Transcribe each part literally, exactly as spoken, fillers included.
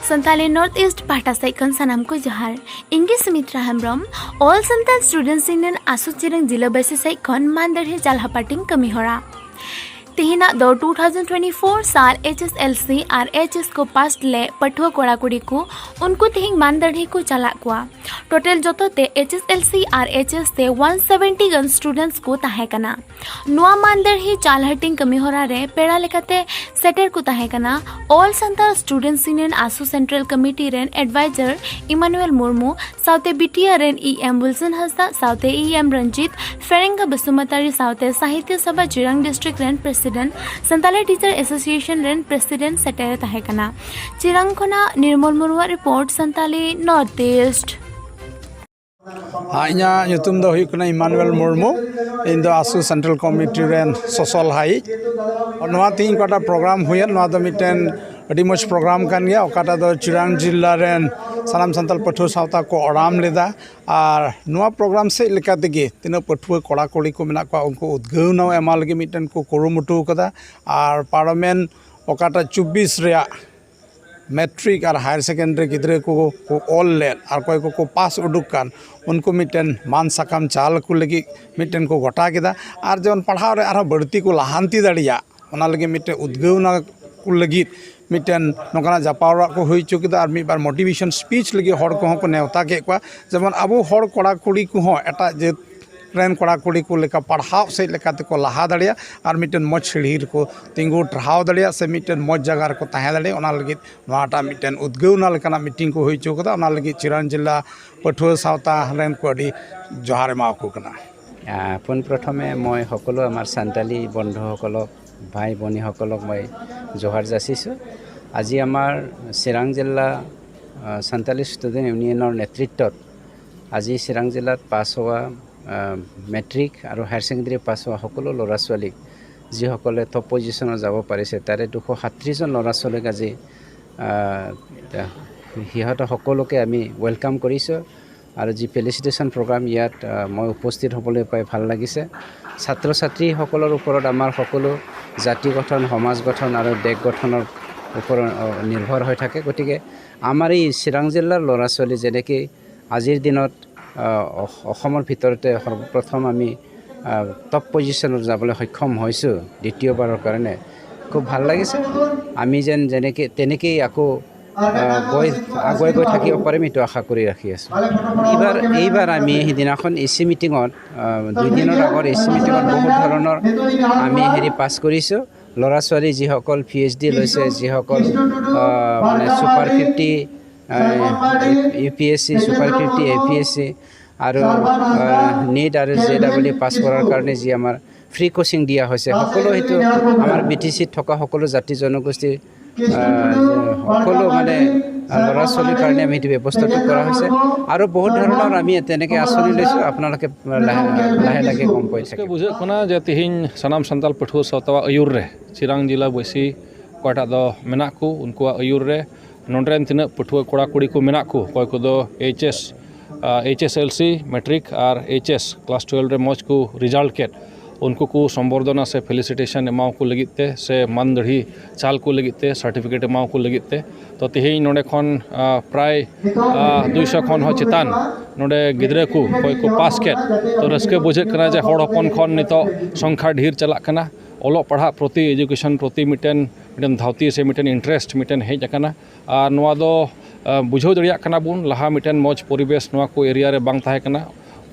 Santali north East ᱯᱟᱦᱴᱟ ᱥᱮᱫ ᱠᱷᱚᱱ ᱥᱟᱱᱟᱢ ᱠᱚ ᱡᱚᱦᱟᱨ᱾ ᱤᱧ ᱜᱮ Sumitra Hembrom, All Santal Students Union ᱟᱥᱩ Chirang ᱡᱤᱞᱟᱹ ᱵᱟᱹᱭᱥᱤ ᱥᱮᱫ ᱠᱷᱚᱱ ᱢᱟᱱ ᱫᱟᱲᱦᱤ ᱪᱟᱞ ᱦᱟᱯᱟᱴᱤᱧ ᱠᱟᱹᱢᱤ ᱦᱚᱨᱟ᱾ ᱛᱮᱦᱮᱧᱟᱜ ᱫᱚ two thousand twenty-four ᱥᱟᱞ H S L C ᱟᱨ H S ᱠᱚ ᱯᱟᱥ ᱞᱮ ᱯᱟᱹᱴᱷᱩᱣᱟᱹ ᱠᱚᱲᱟ ᱠᱩᱲᱤ ᱠᱚ, ᱩᱱᱠᱩ ᱛᱮᱦᱮᱧ ᱢᱟᱱ ᱫᱟᱲᱦᱤ ᱠᱚ ᱪᱟᱞᱟᱜ ᱠᱚᱣᱟ᱾ ᱴᱳᱴᱟᱞ ᱡᱚᱛᱚ ᱛᱮ H S L C ᱟᱨ H S ᱛᱮ one seventy ᱜᱟᱱ ᱥᱴᱩᱰᱮᱱᱴᱥ ᱠᱚ ᱛᱟᱦᱮᱸ ᱠᱟᱱᱟ᱾ ᱱᱚᱣᱟ ᱢᱟᱱ ᱫᱟᱲᱦᱤ ᱪᱟᱞ ᱦᱟᱹᱴᱤᱧ ᱠᱟᱹᱢᱤ ᱦᱚᱨᱟ ᱨᱮ ᱯᱮᱲᱟ ᱞᱮᱠᱟᱛᱮ ᱥᱮᱴᱮᱨ ᱠᱚ ᱛᱟᱦᱮᱸ ᱠᱟᱱᱟ All Santal Students Union ASU central committee ᱨᱮᱱ ᱮᱰᱵᱟᱭᱡᱟᱨ ᱤᱢᱟᱱᱩᱭᱮᱞ ᱢᱩᱨᱢᱩ, ᱥᱟᱶᱛᱮ B T A ᱨᱮᱱ E M ᱣᱤᱞᱥᱚᱱ ᱦᱟᱸᱥᱫᱟ, ᱥᱟᱶᱛᱮ E M ᱨᱚᱧᱡᱤᱛ, ᱯᱷᱮᱨᱮᱝᱜᱟ ᱵᱚᱥᱩᱢᱚᱛᱟᱨᱤ, ᱥᱟᱶᱛᱮ ᱥᱟᱦᱤᱛᱭᱚ ᱥᱚᱵᱷᱟ ᱪᱤᱨᱟᱝ ᱰᱤᱥᱴᱨᱤᱠᱴ ᱨᱮᱱ ᱯᱨᱮᱥᱤᱰᱮᱱᱴ, ᱥᱟᱱᱛᱟᱞᱤ ᱴᱤᱪᱟᱨ ᱮᱥᱳᱥᱤᱭᱮᱥᱚᱱ ᱨᱮᱱ ᱯᱨᱮᱥᱤᱰᱮᱱᱴ ᱥᱮᱴᱮᱨ ᱛᱟᱦᱮᱸ ᱠᱟᱱᱟ᱾ ᱪᱤᱨᱟᱝ ᱠᱷᱚᱱᱟᱜ ᱱᱤᱨᱢᱚᱞ ᱢᱩᱨᱢᱩᱣᱟᱜ ᱨᱤᱯᱳᱨᱴ, ᱥᱟᱱᱛᱟᱞᱤ ᱱᱚᱨᱛᱷ ᱤᱥᱴ᱾ ᱦᱮᱸ, ᱤᱧᱟᱹᱜ ᱧᱩᱛᱩᱢ ᱫᱚ ᱦᱩᱭᱩᱜ ᱠᱟᱱᱟ ᱤᱢᱟᱱᱩᱭᱮᱞ ᱢᱩᱨᱢᱩ᱾ ᱤᱧ ᱫᱚ ᱟᱥᱩ ᱥᱮᱱᱴᱨᱟᱞ ᱠᱚᱢᱤᱴᱤ ᱨᱮᱱ ᱥᱚᱥᱚᱞᱦᱟᱭᱤᱡ᱾ ᱱᱚᱣᱟ ᱛᱮᱦᱮᱧ ᱚᱠᱟᱴᱟᱜ ᱯᱨᱳᱜᱨᱟᱢ ᱦᱩᱭᱮᱱ, ᱱᱚᱣᱟ ᱫᱚ ᱢᱤᱫᱴᱮᱱ ᱟᱹᱰᱤ ᱢᱚᱡᱽ ᱯᱨᱳᱜᱨᱟᱢ ᱠᱟᱱ ᱜᱮᱭᱟ, ᱚᱠᱟᱴᱟᱜ ᱫᱚ ᱪᱤᱨᱟᱝ ᱡᱤᱞᱟ ᱨᱮᱱ ᱥᱟᱱᱟᱢ ᱥᱟᱱᱛᱟᱲ ᱯᱟᱹᱴᱷᱩᱣᱟᱹ ᱥᱟᱶᱛᱟ ᱠᱚ ᱚᱲᱟᱢ ᱞᱮᱫᱟ᱾ ᱟᱨ ᱱᱚᱣᱟ ᱯᱨᱳᱜᱨᱟᱢ ᱥᱮᱫ ᱞᱮᱠᱟ ᱛᱮᱜᱮ ᱛᱤᱱᱟᱹᱜ ᱯᱟᱹᱴᱷᱩᱣᱟᱹ ᱠᱚᱲᱟ ᱠᱩᱲᱤ ᱠᱚ ᱢᱮᱱᱟᱜ ᱠᱚᱣᱟ, ᱩᱱᱠᱩ ᱩᱫᱽᱜᱟᱹᱣᱱᱟ ᱮᱢᱟ ᱞᱟᱹᱜᱤᱫ ᱢᱤᱫᱴᱮᱱ ᱠᱚ ᱠᱩᱨᱩᱢᱩᱴᱩ ᱠᱟᱫᱟ᱾ ᱟᱨ ᱯᱟᱨᱚᱢᱮᱱ ᱚᱠᱟᱴᱟᱜ ᱪᱚᱵᱵᱤᱥ ᱨᱮᱭᱟᱜ ᱢᱮᱴᱨᱤᱠ ᱟᱨ ᱦᱟᱭᱟᱨ ᱥᱮᱠᱮᱱᱰᱟᱨᱤ ᱜᱤᱫᱽᱨᱟᱹ ᱠᱚ ᱠᱚ ᱚᱞ ᱞᱮᱫ ᱟᱨ ᱚᱠᱚᱭ ᱠᱚᱠᱚ ᱯᱟᱥ ᱩᱰᱩᱠ ᱠᱟᱱ, ᱩᱱᱠᱩ ᱢᱤᱫᱴᱮᱱ ᱢᱟᱱ ᱥᱟᱠᱟᱢ ᱪᱟᱞ ᱠᱚ ᱞᱟᱹᱜᱤᱫ ᱢᱤᱫᱴᱮᱱ ᱠᱚ ᱜᱚᱴᱟ ᱠᱮᱫᱟ᱾ ᱟᱨ ᱡᱮᱢᱚᱱ ᱯᱟᱲᱦᱟᱣ ᱨᱮ ᱟᱨᱦᱚᱸ ᱵᱟᱹᱲᱛᱤ ᱠᱚ ᱞᱟᱦᱟᱱᱛᱤ ᱫᱟᱲᱮᱭᱟᱜ, ᱚᱱᱟ ᱞᱟᱹᱜᱤᱫ ᱢᱤᱫᱴᱮᱱ ᱩᱫᱽᱜᱟᱹᱣᱱᱟ ᱠᱚ ᱞᱟᱹᱜᱤᱫ ᱢᱤᱫᱴᱮᱱ ᱱᱚᱝᱠᱟᱱᱟᱜ ᱡᱟᱯᱟᱣᱨᱟᱜ ᱠᱚ ᱦᱩᱭ ᱦᱚᱪᱚ ᱠᱮᱫᱟ᱾ ᱟᱨ ᱢᱤᱫ ᱵᱟᱨ ᱢᱳᱴᱤᱵᱷᱮᱥᱚᱱ ᱥᱯᱤᱪ ᱞᱟᱹᱜᱤᱫ ᱦᱚᱲ ᱠᱚᱦᱚᱸ ᱠᱚ ᱱᱮᱣᱛᱟ ᱠᱮᱫ ᱠᱚᱣᱟ, ᱡᱮᱢᱚᱱ ᱟᱵᱚ ᱦᱚᱲ ᱠᱚᱲᱟ ᱠᱩᱲᱤ ᱠᱚᱦᱚᱸ ᱮᱴᱟᱜ ᱡᱟᱹᱛ ᱨᱮᱱ ᱠᱚᱲᱟ ᱠᱩᱲᱤ ᱠᱚ ᱞᱮᱠᱟ ᱯᱟᱲᱦᱟᱣ ᱥᱮᱫ ᱞᱮᱠᱟ ᱛᱮᱠᱚ ᱞᱟᱦᱟ ᱫᱟᱲᱮᱭᱟᱜ ᱟᱨ ᱢᱤᱫᱴᱮᱱ ᱢᱚᱡᱽ ᱥᱤᱲᱦᱤ ᱨᱮᱠᱚ ᱛᱤᱸᱜᱩ ᱴᱟᱨᱦᱟᱣ ᱫᱟᱲᱮᱭᱟᱜ ᱥᱮ ᱢᱤᱫᱴᱮᱱ ᱢᱚᱡᱽ ᱡᱟᱭᱜᱟ ᱨᱮᱠᱚ ᱛᱟᱦᱮᱸ ᱫᱟᱲᱮᱭᱟᱜ, ᱚᱱᱟ ᱞᱟᱹᱜᱤᱫ ᱱᱚᱣᱟᱴᱟᱜ ᱢᱤᱫᱴᱮᱱ ᱩᱫᱽᱜᱟᱹᱣᱱᱟ ᱞᱮᱠᱟᱱᱟᱜ ᱢᱤᱴᱤᱝ ᱠᱚ ᱦᱩᱭ ᱦᱚᱪᱚ ᱠᱟᱫᱟ᱾ ᱚᱱᱟ ᱞᱟᱹᱜᱤᱫ ᱪᱤᱨᱟᱱ ᱡᱮᱞᱟ ᱯᱟᱹᱴᱷᱩᱣᱟᱹ ᱥᱟᱶᱛᱟ ᱨᱮᱱ ᱠᱚ ᱟᱹᱰᱤ ᱡᱚᱦᱟᱨ ᱮᱢᱟᱣᱟᱠᱚ ᱠᱟᱱᱟ᱾ আহ, পোনপ্ৰথমে মই সকলো আমাৰ চান্তালী বন্ধুসকলক, ভাই ভনীসকলক মই জোহাৰ যাচিছোঁ। আজি আমাৰ চিৰাং জিলা, আহ, চান্তালী ষ্টুডেণ্ট ইউনিয়নৰ নেতৃত্বত আজি চিৰাং জিলাত পাছ হোৱা, আহ, মেট্ৰিক আৰু হায়াৰ ছেকেণ্ডেৰী পাছ হোৱা সকলো ল'ৰা ছোৱালীক, যিসকলে টপ পজিশ্যনত যাব পাৰিছে, তাৰে দুশ সাতত্ৰিশজন ল'ৰা ছোৱালীক আজি, আহ, সিহঁত সকলোকে আমি ৱেলকাম কৰিছোঁ। আৰু যি ফেলিচিটেশ্যন প্ৰগ্ৰাম, ইয়াত, আহ, মই উপস্থিত হ'বলৈ পাই ভাল লাগিছে। ছাত্ৰ ছাত্ৰীসকলৰ ওপৰত আমাৰ সকলো জাতি গঠন, সমাজ গঠন আৰু দেশ গঠনৰ ওপৰত নিৰ্ভৰ হৈ থাকে। গতিকে আমাৰ এই চিৰাং জিলাৰ ল'ৰা ছোৱালী যেনেকৈ আজিৰ দিনত আহ, অস- অসমৰ ভিতৰতে সৰ্বপ্ৰথম আমি টপ পজিশ্যনত যাবলৈ সক্ষম হৈছোঁ দ্বিতীয়বাৰৰ কাৰণে। খুব ভাল লাগিছে। আমি যেন যেনেকৈ তেনেকেই আকৌ আহ, গৈ আগুৱাই গৈ থাকিব পাৰিম, এইটো আশা কৰি ৰাখি আছোঁ। এইবাৰ এইবাৰ আমি সেইদিনাখন এ চি মিটিঙত, দুই দিনৰ আগৰ এ চি মিটিঙত বহুত ধৰণৰ আমি হেৰি পাছ কৰিছোঁ। ল'ৰা ছোৱালী যিসকল পি এইচ ডি লৈছে, যিসকল আহ, মানে super fifty, U P S C, super fifty, A P S C আৰু নিট আৰু জে ডাবল ই পাছ কৰাৰ কাৰণে যি আমাৰ ফ্ৰী কোচিং দিয়া হৈছে, সকলো সেইটো আমাৰ বি টি চিত থকা সকলো জাতি জনগোষ্ঠীৰ আহ, সকলো মানে আহ, ল'ৰা ছোৱালীৰ কাৰণে আমি সেইটো ব্যৱস্থাটো কৰা হৈছে। আৰু বহুত ধৰণৰ আমি তেনেকৈ আঁচনি লৈছোঁ, আপোনালোকে লাহে লাহে লাহে গম পাই ᱨᱟᱹᱥᱠᱟᱹ ᱵᱩᱡᱷᱟᱹᱜ ᱠᱟᱱᱟ ᱡᱮ ᱛᱮᱦᱮᱧ ᱥᱟᱱᱟᱢ ᱥᱟᱱᱛᱟᱲ ᱯᱟᱹᱴᱷᱩᱣᱟᱹ ᱥᱟᱶᱛᱟ ᱟᱹᱭᱩᱨ ᱨᱮ ᱪᱤᱨᱟᱝ ᱡᱮᱞᱟ ᱵᱟᱹᱭᱥᱤ ᱚᱠᱟᱴᱟᱜ ᱫᱚ ᱢᱮᱱᱟᱜ ᱠᱚ, ᱩᱱᱠᱩᱣᱟᱜ ᱟᱹᱭᱩᱨ ᱨᱮ ᱱᱚᱰᱮ ᱨᱮᱱ ᱛᱤᱱᱟᱹᱜ ᱯᱟᱹᱴᱷᱩᱣᱟᱹ ᱠᱚᱲᱟ ᱠᱩᱲᱤ ᱠᱚ ᱢᱮᱱᱟᱜ ᱠᱚ, ᱚᱠᱚᱭ ᱠᱚᱫᱚ H S, H S L C, matric ᱟᱨ ᱮᱭᱤᱪ ᱮᱥ ᱠᱞᱟᱥ ᱴᱩᱭᱮᱞᱵᱷ ᱨᱮ ᱢᱚᱡᱽ ᱠᱚ ᱨᱮᱡᱟᱞᱴ ᱠᱮᱫ, ᱩᱱᱠᱩ ᱠᱚ ᱥᱚᱢᱵᱚᱨᱫᱷᱚᱱᱟ ᱥᱮ ᱯᱷᱮᱞᱤᱥᱤᱴᱮᱥᱚᱱ ᱮᱢᱟᱣ ᱠᱚ ᱞᱟᱹᱜᱤᱫ ᱛᱮ ᱥᱮ ᱢᱟᱹᱱ ᱫᱟᱲᱦᱤ ᱪᱟᱞ ᱠᱚ ᱞᱟᱹᱜᱤᱫ ᱛᱮ, ᱥᱟᱨᱴᱤᱯᱷᱤᱠᱮᱴ ᱮᱢᱟᱣ ᱠᱚ ᱞᱟᱹᱜᱤᱫ ᱛᱮ᱾ ᱛᱚ ᱛᱮᱦᱮᱧ ᱱᱚᱰᱮ ᱠᱷᱚᱱ ᱟᱸ, ᱯᱨᱟᱭ ᱟᱸ, ᱫᱩᱭᱥᱚ ᱠᱷᱚᱱ ᱦᱚᱸ ᱪᱮᱛᱟᱱ ᱱᱚᱰᱮ ᱜᱤᱫᱽᱨᱟᱹ ᱠᱚ ᱚᱠᱚᱭ ᱠᱚ ᱯᱟᱥ ᱠᱮᱫ᱾ ᱛᱚ ᱨᱟᱹᱥᱠᱟᱹ ᱵᱩᱡᱷᱟᱹᱜ ᱠᱟᱱᱟ ᱡᱮ ᱦᱚᱲ ᱦᱚᱯᱚᱱ ᱠᱷᱚᱱ ᱱᱤᱛᱚᱜ ᱥᱚᱝᱠᱷᱟ ᱰᱷᱮᱨ ᱪᱟᱞᱟᱜ ᱠᱟᱱᱟ᱾ ᱚᱞᱚᱜ ᱯᱟᱲᱦᱟᱜ ᱯᱨᱚᱛᱤ, ᱮᱡᱩᱠᱮᱥᱚᱱ ᱯᱨᱚᱛᱤ ᱢᱤᱫᱴᱮᱱ ᱢᱤᱫᱴᱮᱱ ᱫᱷᱟᱹᱣᱛᱤ ᱥᱮ ᱢᱤᱫᱴᱮᱱ ᱤᱱᱴᱟᱨᱮᱥᱴ ᱢᱤᱫᱴᱮᱱ ᱦᱮᱡ ᱟᱠᱟᱱᱟ᱾ ᱟᱨ ᱱᱚᱣᱟ ᱫᱚ ᱟᱸ, ᱵᱩᱡᱷᱟᱹᱣ ᱫᱟᱲᱮᱭᱟᱜ ᱠᱟᱱᱟ ᱵᱚᱱ, ᱞᱟᱦᱟ ᱢᱤᱫᱴᱮᱱ ᱢᱚᱡᱽ ᱯᱚᱨᱤᱵᱮᱥ ᱱᱚᱣᱟ ᱠᱚ ᱮᱨᱤᱭᱟ ᱨᱮ ᱵᱟᱝ ᱛᱟᱦᱮᱸ ᱠᱟᱱᱟ᱾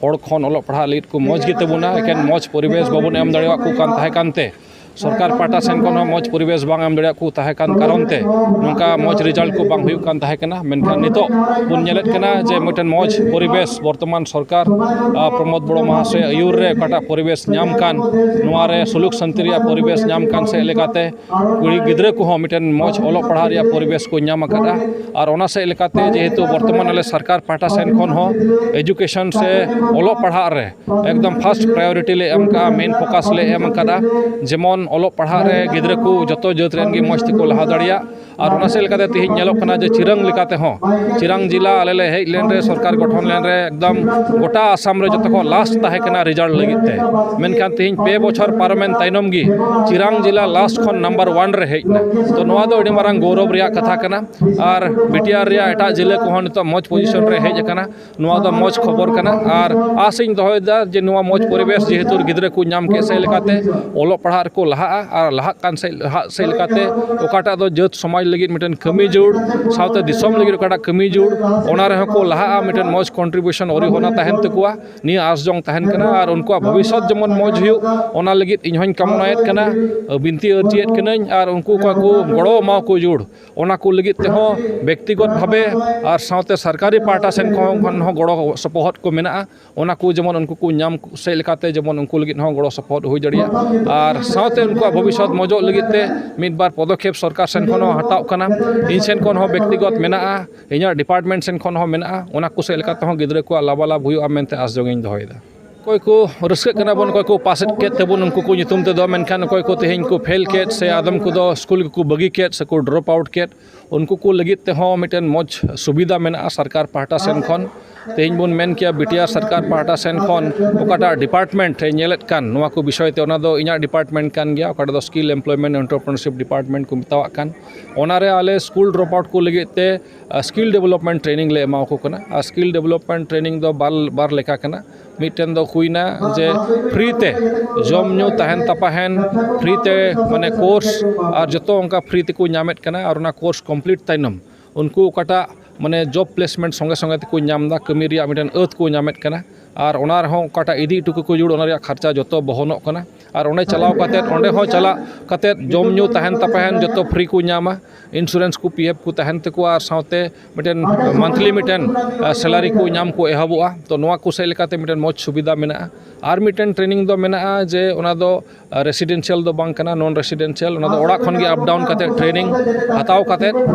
ᱦᱚᱲ ᱠᱷᱚᱱ ᱚᱞᱚᱜ ᱯᱟᱲᱦᱟᱜ ᱞᱟᱹᱜᱤᱫ ᱠᱚ ᱢᱚᱡᱽ ᱜᱮ ᱛᱟᱵᱚᱱᱟ, ᱮᱠᱮᱱ ᱢᱚᱡᱽ ᱯᱚᱨᱤᱵᱮᱥ ᱵᱟᱵᱚᱱ ᱮᱢ ᱫᱟᱲᱮᱭᱟᱜ ᱠᱚ ᱠᱟᱱ ᱛᱟᱦᱮᱸ ᱠᱟᱱᱛᱮ, ᱥᱚᱨᱠᱟᱨ ᱯᱟᱦᱴᱟ ᱥᱮᱱ ᱠᱷᱚᱱ ᱦᱚᱸ ᱢᱚᱡᱽ ᱯᱚᱨᱤᱵᱮᱥ ᱵᱟᱝ ᱮᱢ ᱫᱟᱲᱮᱭᱟᱜ ᱠᱚ ᱛᱟᱦᱮᱸ ᱠᱟᱱ ᱠᱟᱨᱚᱱ ᱛᱮ ᱱᱚᱝᱠᱟ ᱢᱚᱡᱽ ᱨᱮᱡᱟᱞᱴ ᱠᱚ ᱵᱟᱝ ᱦᱩᱭᱩᱜ ᱠᱟᱱ ᱛᱟᱦᱮᱸ ᱠᱟᱱᱟ᱾ ᱢᱮᱱᱠᱷᱟᱱ ᱱᱤᱛᱚᱜ ᱵᱚᱱ ᱧᱮᱞᱮᱫ ᱠᱟᱱᱟ ᱡᱮ ᱢᱤᱫᱴᱮᱱ ᱢᱚᱡᱽ ᱯᱚᱨᱤᱵᱮᱥ ᱵᱚᱨᱛᱚᱢᱟᱱ ᱥᱚᱨᱠᱟᱨ, ᱟᱸ, ᱯᱨᱚᱢᱳᱫ ᱵᱚᱲᱚ ᱢᱟᱦᱟᱥᱚᱭ ᱟᱹᱭᱩᱨ ᱨᱮ ᱚᱠᱟᱴᱟᱜ ᱯᱚᱨᱤᱵᱮᱥ ᱧᱟᱢ ᱠᱟᱱ, ᱱᱚᱣᱟ ᱨᱮ ᱥᱩᱞᱩᱠ ᱥᱟᱱᱛᱤ ᱨᱮᱭᱟᱜ ᱯᱚᱨᱤᱵᱮᱥ ᱧᱟᱢ ᱠᱟᱱ ᱥᱮᱫ ᱞᱮᱠᱟᱛᱮ ᱠᱩᱲᱤ ᱜᱤᱫᱽᱨᱟᱹ ᱠᱚᱦᱚᱸ ᱢᱤᱫᱴᱮᱱ ᱢᱚᱡᱽ ᱚᱞᱚᱜ ᱯᱟᱲᱦᱟᱜ ᱨᱮᱭᱟᱜ ᱯᱚᱨᱤᱵᱮᱥ ᱠᱚ ᱧᱟᱢ ᱟᱠᱟᱫᱼᱟ᱾ ᱟᱨ ᱚᱱᱟ ᱥᱮᱫ ᱞᱮᱠᱟᱛᱮ ᱡᱮᱦᱮᱛᱩ ᱵᱚᱨᱛᱚᱢᱟᱱ ᱟᱞᱮ ᱥᱚᱨᱠᱟᱨ ᱯᱟᱦᱴᱟ ᱥᱮᱱ ᱠᱷᱚᱱ ᱦᱚᱸ ᱮᱡᱩᱠᱮᱥᱚᱱ ᱥᱮ ᱚᱞᱚᱜ ᱯᱟᱲᱦᱟᱜ ᱨᱮ ᱮᱠᱫᱚᱢ ᱯᱷᱟᱥᱴ ᱯᱨᱟᱭᱳᱨᱤᱴᱤ ᱞᱮ ᱮᱢ ᱠᱟᱜᱼᱟ, ᱢᱮᱱ ᱯᱷᱳᱠᱟᱥ ᱞᱮ ᱮᱢ ᱟᱠᱟᱫᱼᱟ, ᱡᱮᱢᱚᱱ ᱚᱞᱚᱜ ᱯᱟᱲᱦᱟᱜ ᱨᱮ ᱜᱤᱫᱽᱨᱟᱹ ᱠᱚ ᱡᱚᱛᱚ ᱡᱟᱹᱛ ᱨᱮᱱ ᱜᱮ ᱢᱚᱡᱽ ᱛᱮᱠᱚ ᱞᱟᱦᱟ ᱫᱟᱲᱮᱭᱟᱜ᱾ ᱟᱨ ᱚᱱᱟ ᱥᱮᱫ ᱞᱮᱠᱟᱛᱮ ᱛᱮᱦᱮᱧ ᱧᱮᱞᱚᱜ ᱠᱟᱱᱟ ᱡᱮ ᱪᱤᱨᱟᱝ ᱞᱮᱠᱟ ᱛᱮᱦᱚᱸ, ᱪᱤᱨᱟᱝ ᱡᱮᱞᱟ ᱟᱞᱮ ᱞᱮ ᱦᱮᱡ ᱞᱮᱱ ᱨᱮ, ᱥᱚᱨᱠᱟᱨ ᱜᱚᱴᱷᱚᱱ ᱞᱮᱱ ᱨᱮ, ᱮᱠᱫᱚᱢ ᱜᱚᱴᱟ ᱟᱥᱟᱢ ᱨᱮ ᱡᱚᱛᱚ ᱠᱷᱚᱱ ᱞᱟᱥᱴ ᱛᱟᱦᱮᱸ ᱠᱟᱱᱟ ᱨᱮᱡᱟᱞᱴ ᱞᱟᱹᱜᱤᱫ ᱛᱮ᱾ ᱢᱮᱱᱠᱷᱟᱱ ᱛᱮᱦᱮᱧ ᱯᱮ ᱵᱚᱪᱷᱚᱨ ᱯᱟᱨᱚᱢᱮᱱ ᱛᱟᱭᱱᱚᱢ ᱜᱮ ᱪᱤᱨᱟᱝ ᱡᱮᱞᱟ ᱞᱟᱥᱴ ᱠᱷᱚᱱ ᱱᱟᱢᱵᱟᱨ ᱚᱣᱟᱱ ᱨᱮ ᱦᱮᱡ ᱮᱱᱟ᱾ ᱛᱚ, ᱱᱚᱣᱟ ᱫᱚ ᱟᱹᱰᱤ ᱢᱟᱨᱟᱝ ᱜᱚᱨᱚᱵᱽ ᱨᱮᱭᱟᱜ ᱠᱟᱛᱷᱟ ᱠᱟᱱᱟ᱾ ᱟᱨ ᱵᱤᱴᱤᱟᱨ ᱨᱮᱭᱟᱜ ᱮᱴᱟᱜ ᱡᱮᱞᱟ ᱠᱚᱦᱚᱸ ᱱᱤᱛᱚᱜ ᱢᱚᱡᱽ ᱯᱚᱡᱤᱥᱚᱱ ᱨᱮ ᱦᱮᱡ ᱟᱠᱟᱱᱟ᱾ ᱱᱚᱣᱟ ᱫᱚ ᱢᱚᱡᱽ ᱠᱷᱚᱵᱚᱨ ᱠᱟᱱᱟ᱾ ᱟᱨ ᱟᱥ ᱤᱧ ᱫᱚᱦᱚᱭᱮᱫᱟ ᱡᱮ ᱱᱚᱣᱟ ᱢᱚᱡᱽ ᱯᱚᱨᱤᱵᱮᱥ ᱡᱮᱦᱮᱛᱩ ᱜᱤᱫᱽᱨᱟᱹ ᱠᱚ ᱧᱟᱢ ᱠᱮᱫ ᱥᱮᱫ ᱞᱮᱠᱟᱛᱮ ᱚᱞᱚᱜ ᱯᱟᱲᱦᱟᱜ ᱨᱮᱠᱚ ᱞᱟᱦᱟᱜᱼᱟ, ᱟᱨ ᱞᱟᱦᱟᱜ ᱠᱟᱱ ᱥᱮᱫ, ᱞᱟᱦᱟᱜ ᱥᱮᱫ ᱞᱮᱠᱟᱛᱮ ᱚᱠᱟᱴᱟᱜ ᱫᱚ ᱡᱟᱹᱛ ᱥᱚᱢᱟᱡᱽ ᱞᱟᱹᱜᱤᱫ ᱢᱤᱫᱴᱮᱱ ᱠᱟᱹᱢᱤ ᱡᱟᱹᱨᱩᱲ, ᱥᱟᱶᱛᱮ ᱫᱤᱥᱚᱢ ᱞᱟᱹᱜᱤᱫ ᱚᱠᱟᱴᱟᱜ ᱠᱟᱹᱢᱤ ᱡᱟᱹᱨᱩᱲ, ᱚᱱᱟ ᱨᱮᱦᱚᱸ ᱠᱚ ᱞᱟᱦᱟᱜᱼᱟ, ᱢᱤᱫᱴᱮᱱ ᱢᱚᱡᱽ ᱠᱚᱱᱴᱨᱤᱵᱤᱭᱩᱥᱚᱱ ᱚᱨᱤᱦᱚᱱᱟ ᱛᱟᱦᱮᱱ ᱛᱟᱠᱚᱣᱟ᱾ ᱱᱤᱭᱟᱹ ᱟᱥ ᱡᱚᱝ ᱛᱟᱦᱮᱱ ᱠᱟᱱᱟ᱾ ᱟᱨ ᱩᱱᱠᱩᱣᱟᱜ ᱵᱷᱚᱵᱤᱥᱥᱚᱛ ᱡᱮᱢᱚᱱ ᱢᱚᱡᱽ ᱦᱩᱭᱩᱜ, ᱚᱱᱟ ᱞᱟᱹᱜᱤᱫ ᱤᱧ ᱦᱚᱧ ᱠᱟᱢᱱᱟᱭᱮᱫ ᱠᱟᱱᱟ, ᱵᱤᱱᱛᱤ ᱟᱹᱨᱡᱤᱭᱮᱫ ᱠᱟᱹᱱᱟᱹᱧ᱾ ᱟᱨ ᱩᱱᱠᱩ ᱚᱠᱟ ᱠᱚ ᱜᱚᱲᱚ ᱮᱢᱟ ᱠᱚ ᱡᱟᱹᱨᱩᱲ, ᱚᱱᱟ ᱠᱚ ᱞᱟᱹᱜᱤᱫ ᱛᱮᱦᱚᱸ ᱵᱮᱠᱛᱤᱜᱚᱛ ᱵᱷᱟᱵᱮ ᱟᱨ ᱥᱟᱶᱛᱮ ᱥᱚᱨᱠᱟᱨᱤ ᱯᱟᱦᱴᱟ ᱥᱮᱱ ᱠᱷᱚᱱ, ᱠᱷᱚᱱ ᱦᱚᱸ ᱜᱚᱲᱚ ᱥᱚᱯᱚᱦᱚᱫ ᱠᱚ ᱢᱮᱱᱟᱜᱼᱟ᱾ ᱚᱱᱟ ᱠᱚ ᱡᱮᱢᱚᱱ ᱩᱱᱠᱩ ᱠᱚ ᱧᱟᱢ ᱥᱮᱫ ᱞᱮᱠᱟᱛᱮ ᱡᱮᱢᱚᱱ ᱩᱱᱠᱩ ᱞᱟᱹᱜᱤᱫ ᱦᱚᱸ ᱜᱚᱲᱚ ᱥᱚᱯᱚᱦᱚᱫ ᱦᱩᱭ ᱫᱟᱲᱮᱭᱟᱜᱼᱟ᱾ ᱟᱨ ᱥᱟᱶᱛᱮ ᱩᱱᱠᱩᱣᱟᱜ ᱵᱷᱚᱵᱤᱥᱥᱚᱛ ᱢᱚᱡᱚᱜ ᱞᱟᱹᱜᱤᱫ ᱛᱮ ᱢᱤᱫ ᱵᱟᱨ ᱯᱚᱫᱚᱠᱷᱮᱯ ᱥᱚᱨᱠᱟᱨ ᱥᱮᱱ ᱠᱷᱚᱱ ᱦᱚᱸ ᱦᱟᱛᱟᱣ ᱠᱟᱱᱟ, ᱤᱧ ᱥᱮᱱ ᱠᱷᱚᱱ ᱦᱚᱸ ᱵᱮᱠᱛᱤᱜᱚᱛ ᱢᱮᱱᱟᱜᱼᱟ, ᱤᱧᱟᱹᱜ ᱰᱤᱯᱟᱨᱴᱢᱮᱱᱴ ᱥᱮᱱ ᱠᱷᱚᱱ ᱦᱚᱸ ᱢᱮᱱᱟᱜᱼᱟ᱾ ᱚᱱᱟ ᱠᱚ ᱥᱮᱫ ᱞᱮᱠᱟ ᱛᱮᱦᱚᱸ ᱜᱤᱫᱽᱨᱟᱹ ᱠᱚᱣᱟᱜ ᱞᱟᱵᱟᱞᱟᱵᱷ ᱦᱩᱭᱩᱜᱼᱟ ᱢᱮᱱᱛᱮ ᱟᱥ ᱡᱚᱝ ᱤᱧ ᱫᱚᱦᱚᱭᱮᱫᱟ᱾ ᱚᱠᱚᱭ ᱠᱚ ᱨᱟᱹᱥᱠᱟᱹᱜ ᱠᱟᱱᱟ ᱵᱚᱱ, ᱚᱠᱚᱭ ᱠᱚ ᱯᱟᱥ ᱠᱮᱫ ᱛᱮᱵᱚᱱ ᱩᱱᱠᱩ ᱠᱚ ᱧᱩᱛᱩᱢ ᱛᱮᱫᱚ, ᱢᱮᱱᱠᱷᱟᱱ ᱚᱠᱚᱭ ᱠᱚ ᱛᱮᱦᱮᱧ ᱠᱚ ᱯᱷᱮᱞ ᱠᱮᱫ ᱥᱮ ᱟᱫᱚᱢ ᱠᱚᱫᱚ ᱥᱠᱩᱞ ᱜᱮᱠᱚ ᱵᱟᱹᱜᱤ ᱠᱮᱫ ᱥᱮᱠᱚ ᱰᱨᱚᱯ ᱟᱣᱩᱴ ᱠᱮᱫ, ᱩᱱᱠᱩ ᱠᱚ ᱞᱟᱹᱜᱤᱫ ᱛᱮᱦᱚᱸ ᱢᱤᱫᱴᱮᱱ ᱢᱚᱡᱽ ᱥᱩᱵᱤᱫᱷᱟ ᱢᱮᱱᱟᱜᱼᱟ ᱥᱚᱨᱠᱟᱨ ᱯᱟᱦᱴᱟ ᱥᱮᱱ ᱠᱷᱚᱱ᱾ ᱛᱮᱦᱮᱧ ᱵᱚᱱ ᱢᱮᱱ ᱠᱮᱭᱟ ᱵᱤᱴᱤᱟᱨ ᱥᱚᱨᱠᱟᱨ ᱯᱟᱦᱴᱟ ᱥᱮᱱ ᱠᱷᱚᱱ ᱚᱠᱟᱴᱟᱜ ᱰᱤᱯᱟᱨᱴᱢᱮᱱᱴ ᱮ ᱧᱮᱞᱮᱫ ᱠᱟᱱ ᱱᱚᱣᱟ ᱠᱚ ᱵᱤᱥᱚᱭ ᱛᱮ, ᱚᱱᱟ ᱫᱚ ᱤᱧᱟᱹᱜ ᱰᱤᱯᱟᱨᱴᱢᱮᱱᱴ ᱠᱟᱱ ᱜᱮᱭᱟ, ᱚᱠᱟᱴᱟᱜ ᱫᱚ ᱥᱠᱤᱞ ᱮᱢᱯᱞᱚᱭᱢᱮᱱᱴ ᱮᱱᱴᱟᱨᱯᱨᱮᱱᱚᱨᱥᱤᱯ ᱰᱤᱯᱟᱨᱴᱢᱮᱱᱴ ᱠᱚ ᱢᱮᱛᱟᱣᱟᱜ ᱠᱟᱱ᱾ ᱚᱱᱟᱨᱮ ᱟᱞᱮ ᱥᱠᱩᱞ ᱰᱨᱚᱯ ᱟᱣᱩᱴ ᱠᱚ ᱞᱟᱹᱜᱤᱫ ᱛᱮ ᱥᱠᱤᱞ ᱰᱮᱵᱷᱞᱚᱯᱢᱮᱱᱴ ᱴᱨᱮᱱᱤᱝ ᱞᱮ ᱮᱢᱟ ᱠᱚ ᱠᱟᱱᱟ᱾ ᱟᱨ ᱥᱠᱤᱞ ᱰᱮᱵᱷᱞᱚᱯᱢᱮᱱᱴ ᱴᱨᱮᱱᱤᱝ ᱫᱚ ᱵᱟᱨ, ᱵᱟᱨ ᱞᱮᱠᱟ ᱠᱟᱱᱟ᱾ ᱢᱤᱫᱴᱮᱱ ᱫᱚ ᱦᱩᱭᱱᱟ ᱡᱮ ᱯᱷᱨᱤ ᱛᱮ ᱡᱚᱢ ᱧᱩ ᱛᱟᱦᱮᱱ ᱛᱟᱯᱟᱦᱮᱱ ᱯᱷᱨᱤ ᱛᱮ, ᱢᱟᱱᱮ ᱠᱳᱨᱥ ᱟᱨ ᱡᱚᱛᱚ ᱚᱱᱠᱟ ᱯᱷᱨᱤ ᱛᱮᱠᱚ ᱧᱟᱢᱮᱫ ᱠᱟᱱᱟ᱾ ᱟᱨ ᱚᱱᱟ ᱠᱳᱨᱥ ᱠᱚᱢᱯᱞᱤᱴ ᱛᱟᱭᱱᱚᱢ ᱩᱱᱠᱩ ᱚᱠᱟᱴᱟᱜ ᱢᱟᱱᱮ ᱡᱚᱵ ᱯᱞᱮᱥᱢᱮᱱᱴ ᱥᱚᱸᱜᱮ ᱥᱚᱸᱜᱮ ᱛᱮᱠᱚ ᱧᱟᱢ ᱮᱫᱟ, ᱠᱟᱹᱢᱤ ᱨᱮᱭᱟᱜ ᱢᱤᱫᱴᱮᱱ ᱟᱹᱛ ᱠᱚ ᱧᱟᱢᱮᱫ ᱠᱟᱱᱟ᱾ ᱟᱨ ᱚᱱᱟ ᱨᱮᱦᱚᱸ ᱚᱠᱟᱴᱟᱜ ᱤᱫᱤ ᱦᱚᱴᱚ ᱠᱟᱠᱚ ᱡᱟᱹᱨᱩᱲ, ᱚᱱᱟ ᱨᱮᱭᱟᱜ ᱠᱷᱚᱨᱪᱟ ᱡᱚᱛᱚ ᱵᱚᱦᱚᱱᱚᱜ ᱠᱟᱱᱟ᱾ ᱟᱨ ᱚᱸᱰᱮ ᱪᱟᱞᱟᱣ ᱠᱟᱛᱮᱫ, ᱚᱸᱰᱮ ᱦᱚᱸ ᱪᱟᱞᱟᱜ ᱠᱟᱛᱮᱫ ᱡᱚᱢ ᱧᱩ ᱛᱟᱦᱮᱱ ᱛᱟᱯᱟᱦᱮᱱ ᱡᱚᱛᱚ ᱯᱷᱨᱤ ᱠᱚ ᱧᱟᱢᱟ᱾ ᱤᱱᱥᱩᱨᱮᱱᱥ ᱠᱚ, ᱯᱤ ᱮᱯᱷ ᱠᱚ ᱛᱟᱦᱮᱱ ᱛᱟᱠᱚᱣᱟ, ᱟᱨ ᱥᱟᱶᱛᱮ ᱢᱤᱫᱴᱮᱱ ᱢᱟᱱᱛᱷᱞᱤ ᱢᱤᱫᱴᱮᱱ, ᱟ, ᱥᱮᱞᱟᱨᱤ ᱠᱚ ᱧᱟᱢ ᱠᱚ ᱮᱦᱚᱵᱚᱜᱼᱟ᱾ ᱛᱚ, ᱱᱚᱣᱟ ᱠᱚ ᱥᱮᱫ ᱞᱮᱠᱟᱛᱮ ᱢᱤᱫᱴᱮᱱ ᱢᱚᱡᱽ ᱥᱩᱵᱤᱫᱷᱟ ᱢᱮᱱᱟᱜᱼᱟ᱾ ᱟᱨ ᱢᱤᱫᱴᱮᱱ ᱴᱨᱮᱱᱤᱝ ᱫᱚ ᱢᱮᱱᱟᱜᱼᱟ ᱡᱮ ᱚᱱᱟ ᱫᱚ ᱨᱮᱥᱤᱰᱮᱱᱥᱤᱭᱟᱞ ᱫᱚ ᱵᱟᱝ ᱠᱟᱱᱟ, ᱱᱚᱱ ᱨᱮᱥᱤᱰᱮᱱᱥᱤᱭᱟᱞ᱾ ᱚᱱᱟ ᱫᱚ ᱚᱲᱟᱜ ᱠᱷᱚᱱ ᱜᱮ ᱟᱯ ᱰᱟᱣᱩᱱ ᱠᱟᱛᱮ, ᱴᱨᱮᱱᱤᱝ ᱦᱟᱛᱟᱣ ᱠᱟᱛᱮ,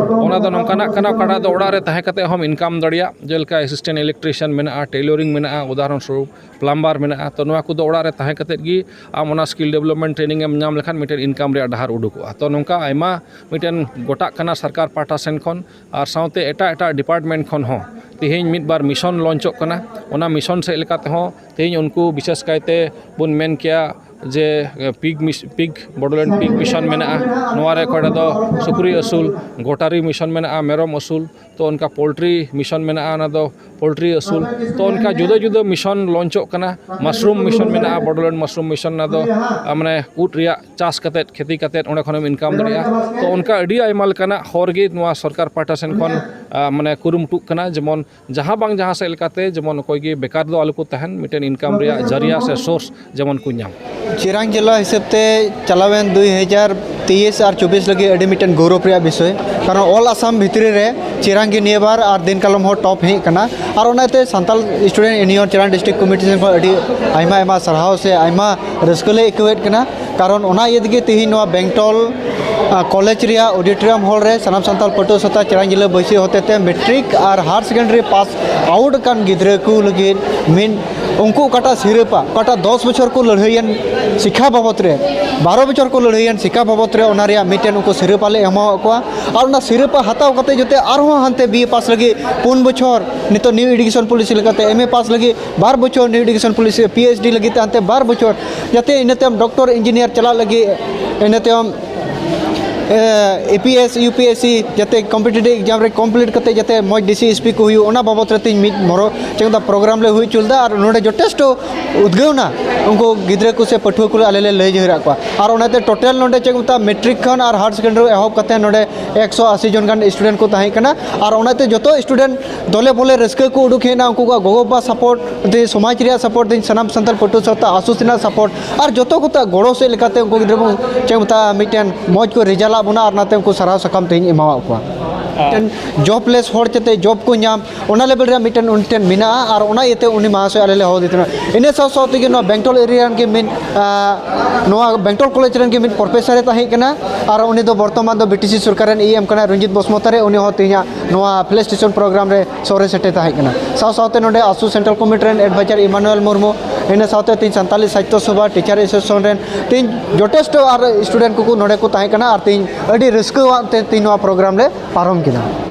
ᱚᱱᱟ ᱫᱚ ᱱᱚᱝᱠᱟᱱᱟᱜ ᱠᱟᱱᱟ, ᱚᱠᱟᱴᱟᱜ ᱫᱚ ᱚᱲᱟᱜ ᱨᱮ ᱛᱟᱦᱮᱸ ᱠᱟᱛᱮ ᱦᱚᱸᱢ ᱤᱱᱠᱟᱢ ᱫᱟᱲᱮᱭᱟᱜ᱾ ᱡᱮᱞᱮᱠᱟ ᱮᱥᱤᱥᱴᱮᱱᱴ ᱤᱞᱮᱠᱴᱨᱤᱥᱤᱭᱟᱱ ᱢᱮᱱᱟᱜᱼᱟ, ᱴᱮᱞᱚᱨᱤᱝ ᱢᱮᱱᱟᱜᱼᱟ, ᱩᱫᱟᱦᱚᱨᱚᱱ ᱥᱚᱨᱩᱯ ᱯᱞᱟᱢᱵᱟᱨ ᱢᱮᱱᱟᱜᱼᱟ᱾ ᱛᱚ ᱱᱚᱣᱟ ᱠᱚᱫᱚ ᱚᱲᱟᱜ ᱨᱮ ᱛᱟᱦᱮᱸ ᱠᱟᱛᱮ ᱜᱮ ᱟᱢ ᱚᱱᱟ ᱥᱠᱤᱞ ᱰᱮᱵᱷᱞᱚᱯᱢᱮᱱᱴ ᱴᱨᱮᱱᱤᱝ ᱮᱢ ᱧᱟᱢ ᱞᱮᱠᱷᱟᱱ ᱢᱤᱫᱴᱮᱱ ᱤᱱᱠᱟᱢ ᱨᱮᱭᱟᱜ ᱰᱟᱦᱟᱨ ᱩᱰᱩᱠᱚᱜᱼᱟ᱾ ᱛᱚ ᱱᱚᱝᱠᱟ ᱟᱭᱢᱟ ᱢᱤᱫᱴᱮᱱ ᱜᱚᱴᱟᱜ ᱠᱟᱱᱟ ᱥᱚᱨᱠᱟᱨ ᱯᱟᱦᱴᱟ ᱥᱮᱱ ᱠᱷᱚᱱ, ᱟᱨ ᱥᱟᱶᱛᱮ ᱮᱴᱟᱜ ᱮᱴᱟᱜ ᱰᱤᱯᱟᱨᱴᱢᱮᱱᱴ ᱠᱷᱚᱱ ᱦᱚᱸ ᱛᱮᱦᱮᱧ ᱢᱤᱫ ᱵᱟᱨ ᱢᱤᱥᱚᱱ ᱞᱚᱧᱪᱚᱜ ᱠᱟᱱᱟ᱾ ᱚᱱᱟ ᱢᱤᱥᱚᱱ ᱥᱮᱫ ᱞᱮᱠᱟ ᱛᱮᱦᱚᱸ ᱛᱮᱦᱮᱧ ᱩᱱᱠᱩ ᱵᱤᱥᱮᱥ ᱠᱟᱭᱛᱮ ᱵᱚᱱ ᱢᱮᱱ ᱠᱮᱭᱟ ᱡᱮ ᱯᱤᱜᱽ ᱢᱤᱥ-, ᱯᱤᱜᱽ, ᱵᱚᱰᱳᱞᱮᱱᱰ ᱯᱤᱜᱽ ᱢᱤᱥᱚᱱ ᱢᱮᱱᱟᱜᱼᱟ᱾ ᱱᱚᱣᱟ ᱨᱮ ᱚᱠᱟᱴᱟᱜ ᱫᱚ ᱥᱩᱠᱨᱤ ᱟᱹᱥᱩᱞ, ᱜᱚᱴᱟᱨᱤ ᱢᱤᱥᱚᱱ ᱢᱮᱱᱟᱜᱼᱟ, ᱢᱮᱨᱚᱢ ᱟᱹᱥᱩᱞ, ᱛᱚ ᱚᱱᱠᱟ ᱯᱳᱞᱴᱨᱤ ᱢᱤᱥᱚᱱ ᱢᱮᱱᱟᱜᱼᱟ, ᱚᱱᱟ ᱫᱚ ᱯᱳᱞᱴᱨᱤ ᱟᱹᱥᱩᱞ᱾ ᱛᱚ ᱚᱱᱠᱟ ᱡᱩᱫᱟᱹ ᱡᱩᱫᱟᱹ ᱢᱤᱥᱚᱱ ᱞᱚᱧᱪᱚᱜ ᱠᱟᱱᱟ᱾ ᱢᱟᱥᱨᱩᱢ ᱢᱤᱥᱚᱱ ᱢᱮᱱᱟᱜᱼᱟ, ᱵᱚᱰᱳᱞᱮᱱᱰ ᱢᱟᱥᱨᱩᱢ ᱢᱤᱥᱚᱱ, ᱚᱱᱟ ᱫᱚ, ᱟ, ᱢᱟᱱᱮ ᱩᱫ ᱨᱮᱭᱟᱜ ᱪᱟᱥ ᱠᱟᱛᱮᱫ, ᱠᱷᱮᱛᱤ ᱠᱟᱛᱮᱫ ᱚᱸᱰᱮ ᱠᱷᱚᱱᱮᱢ ᱤᱱᱠᱟᱢ ᱫᱟᱲᱮᱭᱟᱜᱼᱟ᱾ ᱛᱚ ᱚᱱᱠᱟ ᱟᱹᱰᱤ ᱟᱭᱢᱟ ᱞᱮᱠᱟᱱᱟᱜ ᱦᱚᱨ ᱜᱮ ᱱᱚᱣᱟ ᱥᱚᱨᱠᱟᱨ ᱯᱟᱦᱴᱟ ᱥᱮᱱ ᱠᱷᱚᱱ, ᱟ, ᱢᱟᱱᱮ ᱠᱩᱨᱩᱢᱩᱴᱩᱜ ᱠᱟᱱᱟ, ᱡᱮᱢᱚᱱ ᱡᱟᱦᱟᱸ ᱵᱟᱝ ᱡᱟᱦᱟᱸ ᱥᱮᱫ ᱞᱮᱠᱟᱛᱮ ᱡᱮᱢᱚᱱ ᱚᱠᱚᱭ ᱜᱮ ᱵᱮᱠᱟᱨ ᱫᱚ ᱟᱞᱚ ᱠᱚ ᱛᱟᱦᱮᱱ, ᱢᱤᱫᱴᱮᱱ ᱤᱱᱠᱟᱢ ᱨᱮᱭᱟᱜ ᱡᱟᱹᱨᱤᱭᱟ ᱥᱮ ᱥᱳᱨᱥ ᱡᱮᱢᱚᱱ ᱠᱚ ᱧᱟᱢ᱾ ᱪᱤᱨᱟᱝ ᱡᱮᱞᱟ ᱦᱤᱥᱟᱹᱵ ᱛᱮ ᱪᱟᱞᱟᱣᱮᱱ ᱫᱩᱭ ᱦᱟᱡᱟᱨ ᱛᱮᱭᱤᱥ ᱟᱨ ᱪᱚᱵᱵᱤᱥ ᱞᱟᱹᱜᱤᱫ ᱟᱹᱰᱤ ᱢᱤᱫᱴᱮᱱ ᱜᱚᱨᱚᱵᱽ ᱨᱮᱭᱟᱜ ᱵᱤᱥᱚᱭ, ᱠᱟᱨᱚᱱ ᱚᱞ ᱟᱥᱟᱢ ᱵᱷᱤᱛᱨᱤ ᱨᱮ ᱪᱤᱨᱟᱝ ᱜᱮ ᱱᱤᱭᱟᱹ ᱵᱟᱨ ᱟᱨ ᱫᱤᱱ ᱠᱟᱞᱚᱢ ᱦᱚᱸ ᱴᱚᱯ ᱦᱮᱡ ᱠᱟᱱᱟ᱾ ᱟᱨ ᱚᱱᱟᱛᱮ Santal student union Chirang district committee ᱥᱮᱱ ᱠᱷᱚᱱ ᱟᱹᱰᱤ ᱟᱭᱢᱟ ᱟᱭᱢᱟ ᱥᱟᱨᱦᱟᱣ ᱥᱮ ᱟᱭᱢᱟ ᱨᱟᱹᱥᱠᱟᱹ ᱞᱮ ᱟᱹᱭᱠᱟᱹᱣᱮᱫ ᱠᱟᱱᱟ᱾ ᱠᱟᱨᱚᱱ ᱚᱱᱟ ᱤᱭᱟᱹ ᱛᱮᱜᱮ ᱛᱮᱦᱮᱧ ᱱᱚᱣᱟ ᱵᱮᱝᱴᱚᱞ, ᱟ, ᱠᱚᱞᱮᱡᱽ ᱨᱮᱭᱟᱜ ᱚᱰᱤᱴᱳᱨᱤᱭᱟᱢ ᱦᱚᱞ ᱨᱮ ᱥᱟᱱᱟᱢ ᱥᱟᱱᱛᱟᱲ ᱯᱟᱹᱴᱷᱩᱣᱟᱹ ᱥᱟᱶᱛᱟ ᱪᱤᱨᱟᱝ ᱡᱮᱞᱟ ᱵᱟᱹᱭᱥᱤ ᱦᱚᱛᱮᱛᱮ ᱢᱮᱴᱨᱤᱠ ᱟᱨ ᱦᱟᱭᱟᱨ ᱥᱮᱠᱮᱱᱰᱟᱨᱤ ᱯᱟᱥ ᱟᱣᱩᱴ ᱟᱠᱟᱱ ᱜᱤᱫᱽᱨᱟᱹ ᱠᱚ ᱞᱟᱹᱜᱤᱫ ᱢᱤᱫ, ᱩᱱᱠᱩ ᱚᱠᱟᱴᱟᱜ ᱥᱤᱨᱯᱟ, ᱚᱠᱟᱴᱟᱜ ᱫᱚᱥ ᱵᱚᱪᱷᱚᱨ ᱠᱚ ᱞᱟᱹᱲᱦᱟᱹᱭᱮᱱ ᱥᱤᱠᱷᱟ ᱵᱟᱵᱚᱛ ᱨᱮ, ᱵᱟᱨᱚ ᱵᱚᱪᱷᱚᱨ ᱠᱚ ᱞᱟᱹᱲᱦᱟᱹᱭᱮᱱ ᱥᱤᱠᱷᱟ ᱵᱟᱵᱚᱛ ᱨᱮ, ᱚᱱᱟ ᱨᱮᱭᱟᱜ ᱢᱤᱫᱴᱮᱱ ᱩᱱᱠᱩ ᱥᱤᱨᱯᱟ ᱞᱮ ᱮᱢᱟᱣᱟᱫ ᱠᱚᱣᱟ᱾ ᱟᱨ ᱚᱱᱟ ᱥᱤᱨᱯᱟ ᱦᱟᱛᱟᱣ ᱠᱟᱛᱮ ᱡᱟᱛᱮ ᱟᱨᱦᱚᱸ ᱦᱟᱱᱛᱮ ᱵᱤ ᱮ ᱯᱟᱥ ᱞᱟᱹᱜᱤᱫ ᱯᱩᱱ ᱵᱚᱪᱷᱚᱨ, ᱱᱤᱛᱚᱜ ᱱᱤᱭᱩ ᱮᱰᱩᱠᱮᱥᱚᱱ ᱯᱚᱞᱤᱥᱤ ᱞᱮᱠᱟᱛᱮ ᱮᱢ ᱮ ᱯᱟᱥ ᱞᱟᱹᱜᱤᱫ ᱵᱟᱨ ᱵᱚᱪᱷᱚᱨ, New education policy P H D ᱞᱟᱹᱜᱤᱫ ᱛᱮ ᱦᱟᱱᱛᱮ ᱵᱟᱨ ᱵᱚᱪᱷᱚᱨ, ᱡᱟᱛᱮ ᱤᱱᱟᱹ ᱛᱟᱭᱚᱢ ᱰᱚᱠᱴᱚᱨ ᱤᱧᱡᱤᱱᱤᱭᱟᱨ ᱪᱟᱞᱟᱜ ᱞᱟᱹᱜᱤᱫ, ᱤᱱᱟᱹ ᱛᱟᱭᱚᱢ A P S, U P S C ᱡᱟᱛᱮ ᱠᱚᱢᱯᱤᱴᱤᱴᱤᱵᱷ ᱮᱠᱡᱟᱢ ᱨᱮ ᱠᱚᱢᱯᱞᱤᱴ ᱠᱟᱛᱮ ᱡᱟᱛᱮ ᱢᱚᱡᱽ ᱰᱤ ᱥᱤ ᱮᱥ ᱯᱤ ᱠᱚ ᱦᱩᱭᱩᱜ, ᱚᱱᱟ ᱵᱟᱵᱚᱛ ᱨᱮ ᱛᱮᱦᱮᱧ ᱢᱤᱫ ᱢᱚᱨᱚ ᱪᱮᱫ ᱢᱮᱛᱟᱜᱼᱟ ᱯᱨᱳᱜᱨᱟᱢ ᱞᱮ ᱦᱩᱭ ᱦᱚᱪᱚ ᱞᱮᱫᱟ᱾ ᱟᱨ ᱱᱚᱰᱮ ᱡᱚᱛᱷᱮᱥᱴᱚ ᱩᱫᱽᱜᱟᱹᱣ ᱮᱱᱟ ᱩᱱᱠᱩ ᱜᱤᱫᱽᱨᱟᱹ ᱠᱚ ᱥᱮ ᱯᱟᱹᱴᱷᱩᱣᱟᱹ ᱠᱚ ᱟᱞᱮ ᱞᱮ ᱞᱟᱹᱭ ᱡᱟᱣᱨᱟᱜ ᱠᱚᱣᱟ᱾ ᱟᱨ ᱚᱱᱟᱛᱮ ᱴᱳᱴᱟᱞ ᱱᱚᱰᱮ ᱪᱮᱫ ᱠᱚ ᱢᱮᱛᱟᱜᱼᱟ ᱢᱮᱴᱨᱤᱠ ᱠᱷᱚᱱ ᱟᱨ ᱦᱟᱭᱟᱨ ᱥᱮᱠᱮᱱᱰᱟᱨᱤ ᱮᱦᱚᱵ ᱠᱟᱛᱮ ᱱᱚᱰᱮ ᱮᱠᱥᱚ ᱟᱥᱤ ᱡᱚᱱ ᱜᱟᱱ ᱥᱴᱩᱰᱮᱱᱴ ᱠᱚ ᱛᱟᱦᱮᱸ ᱠᱟᱱᱟ᱾ ᱟᱨ ᱚᱱᱟᱛᱮ ᱡᱚᱛᱚ ᱥᱴᱩᱰᱮᱱᱴ ᱫᱚᱞᱮ ᱵᱚᱞᱮ ᱨᱟᱹᱥᱠᱟᱹ ᱠᱚ ᱩᱰᱩᱠ ᱦᱮᱡ ᱮᱱᱟ, ᱩᱱᱠᱩ ᱠᱚᱣᱟᱜ ᱜᱚᱜᱚ ᱵᱟᱵᱟ ᱥᱟᱯᱳᱨᱴ, ᱛᱮ ᱥᱚᱢᱟᱡᱽ ᱨᱮᱭᱟᱜ ᱥᱟᱯᱳᱨᱴ, ᱛᱮᱦᱮᱧ ᱥᱟᱱᱟᱢ ᱥᱟᱱᱛᱟᱲ ᱯᱟᱹᱴᱷᱩᱣᱟᱹ ᱥᱟᱶᱛᱟ ᱟᱥᱩᱥ ᱨᱮᱱᱟᱜ ᱥᱟᱯᱳᱨᱴ, ᱟᱨ ᱡᱚᱛᱚ ᱠᱚᱛᱮ ᱜᱚᱲᱚ ᱥᱮᱫ ᱞᱮᱠᱟᱛᱮ ᱩᱱᱠᱩ ᱜᱤᱫᱽᱨᱟᱹ ᱵᱚᱱ ᱪᱮᱫ ᱠᱚ ᱢᱮᱛᱟᱜᱼᱟ ᱢᱤᱫᱴᱮᱱ ᱢᱚᱡᱽ ᱠᱚ ᱨᱮᱡᱟᱞᱴ ᱟᱫ ᱵᱚᱱᱟ, ᱟᱨ ᱚᱱᱟᱛᱮ ᱩᱱᱠᱩ ᱥᱟᱨᱦᱟᱣ ᱥᱟᱠᱟᱢ ᱛᱮᱦᱮᱧ ᱮᱢᱟᱣᱟᱫ ᱠᱚᱣᱟ᱾ ᱢᱤᱫᱴᱮᱱ ᱡᱚᱵᱞᱮᱥ ᱦᱚᱲ ᱡᱟᱛᱮ ᱡᱚᱵ ᱠᱚ ᱧᱟᱢ, ᱚᱱᱟ ᱞᱮᱵᱮᱞ ᱨᱮᱭᱟᱜ ᱢᱤᱫᱴᱮᱱ ᱩᱱᱤ ᱴᱷᱮᱱ ᱢᱮᱱᱟᱜᱼᱟ᱾ ᱟᱨ ᱚᱱᱟ ᱤᱭᱟᱹᱛᱮ ᱩᱱᱤ ᱢᱟᱦᱟᱥᱚᱭ ᱟᱞᱮ ᱞᱮ ᱦᱚᱦᱚ ᱟᱫᱮ ᱛᱟᱦᱮᱱᱟ᱾ ᱤᱱᱟᱹ ᱥᱟᱶ ᱥᱟᱶ ᱛᱮᱜᱮ ᱱᱚᱣᱟ ᱵᱮᱝᱴᱚᱞ ᱮᱨᱤᱭᱟ ᱨᱮᱱ ᱜᱮ ᱢᱤᱫ, ᱟᱸ, ᱱᱚᱣᱟ ᱵᱮᱝᱴᱚᱞ ᱠᱚᱞᱮᱡᱽ ᱨᱮᱱ ᱜᱮ ᱢᱤᱫ ᱯᱨᱚᱯᱷᱮᱥᱟᱨᱮ ᱛᱟᱦᱮᱸ ᱠᱟᱱᱟ᱾ ᱟᱨ ᱩᱱᱤ ᱫᱚ ᱵᱚᱨᱛᱚᱢᱟᱱ ᱫᱚ ᱵᱤ ᱴᱤ ᱥᱤ ᱥᱚᱨᱠᱟᱨ ᱨᱮᱱ ᱤ ᱮᱢ ᱠᱟᱱᱟᱭ, ᱨᱚᱧᱡᱤᱛ ᱵᱚᱥᱩᱢᱚᱛᱟᱨᱤ᱾ ᱩᱱᱤ ᱦᱚᱸ ᱛᱮᱦᱮᱧᱟᱜ ᱱᱚᱣᱟ ᱯᱷᱮᱞᱤᱥᱤᱴᱮᱥᱚᱱ ᱯᱨᱳᱜᱨᱟᱢ ᱨᱮ ᱥᱚᱦᱚᱨ ᱨᱮ ᱥᱮᱴᱮᱨ ᱛᱟᱦᱮᱸ ᱠᱟᱱᱟ᱾ ᱥᱟᱶ ᱥᱟᱶᱛᱮ ᱱᱚᱰᱮ ᱟᱥᱩ ᱥᱮᱱᱴᱨᱟᱞ ᱠᱚᱢᱤᱴᱤ ᱨᱮᱱ ᱮᱰᱵᱷᱟᱭᱡᱟᱨ ᱤᱢᱟᱱᱩᱭᱮᱞ ᱢᱩᱨᱢᱩ, ᱤᱱᱟᱹ ᱥᱟᱶᱛᱮ ᱛᱮᱦᱮᱧ ᱥᱟᱱᱛᱟᱞᱤ ᱥᱟᱦᱤᱛᱛᱚ ᱥᱚᱵᱷᱟ, ᱴᱤᱪᱟᱨ ᱮᱥᱳᱥᱤᱭᱮᱥᱚᱱ ᱨᱮᱱ ᱛᱮᱦᱮᱧ ᱡᱚᱛᱷᱮᱥᱴᱚ ᱟᱨ ᱥᱴᱩᱰᱮᱱᱴ ᱠᱚᱠᱚ ᱱᱚᱰᱮ ᱠᱚ ᱛᱟᱦᱮᱸ ᱠᱟᱱᱟ᱾ ᱟᱨ ᱛᱮᱦᱮᱧ ᱟᱹᱰᱤ ᱨᱟᱹᱥᱠᱟᱹᱣᱟᱱ ᱛᱮ ᱛᱮᱦᱮᱧ ᱱᱚᱣᱟ ᱯᱨᱳᱜᱨᱟᱢ ᱞᱮ ᱯᱟᱨᱚᱢ ᱠᱮᱫᱟ᱾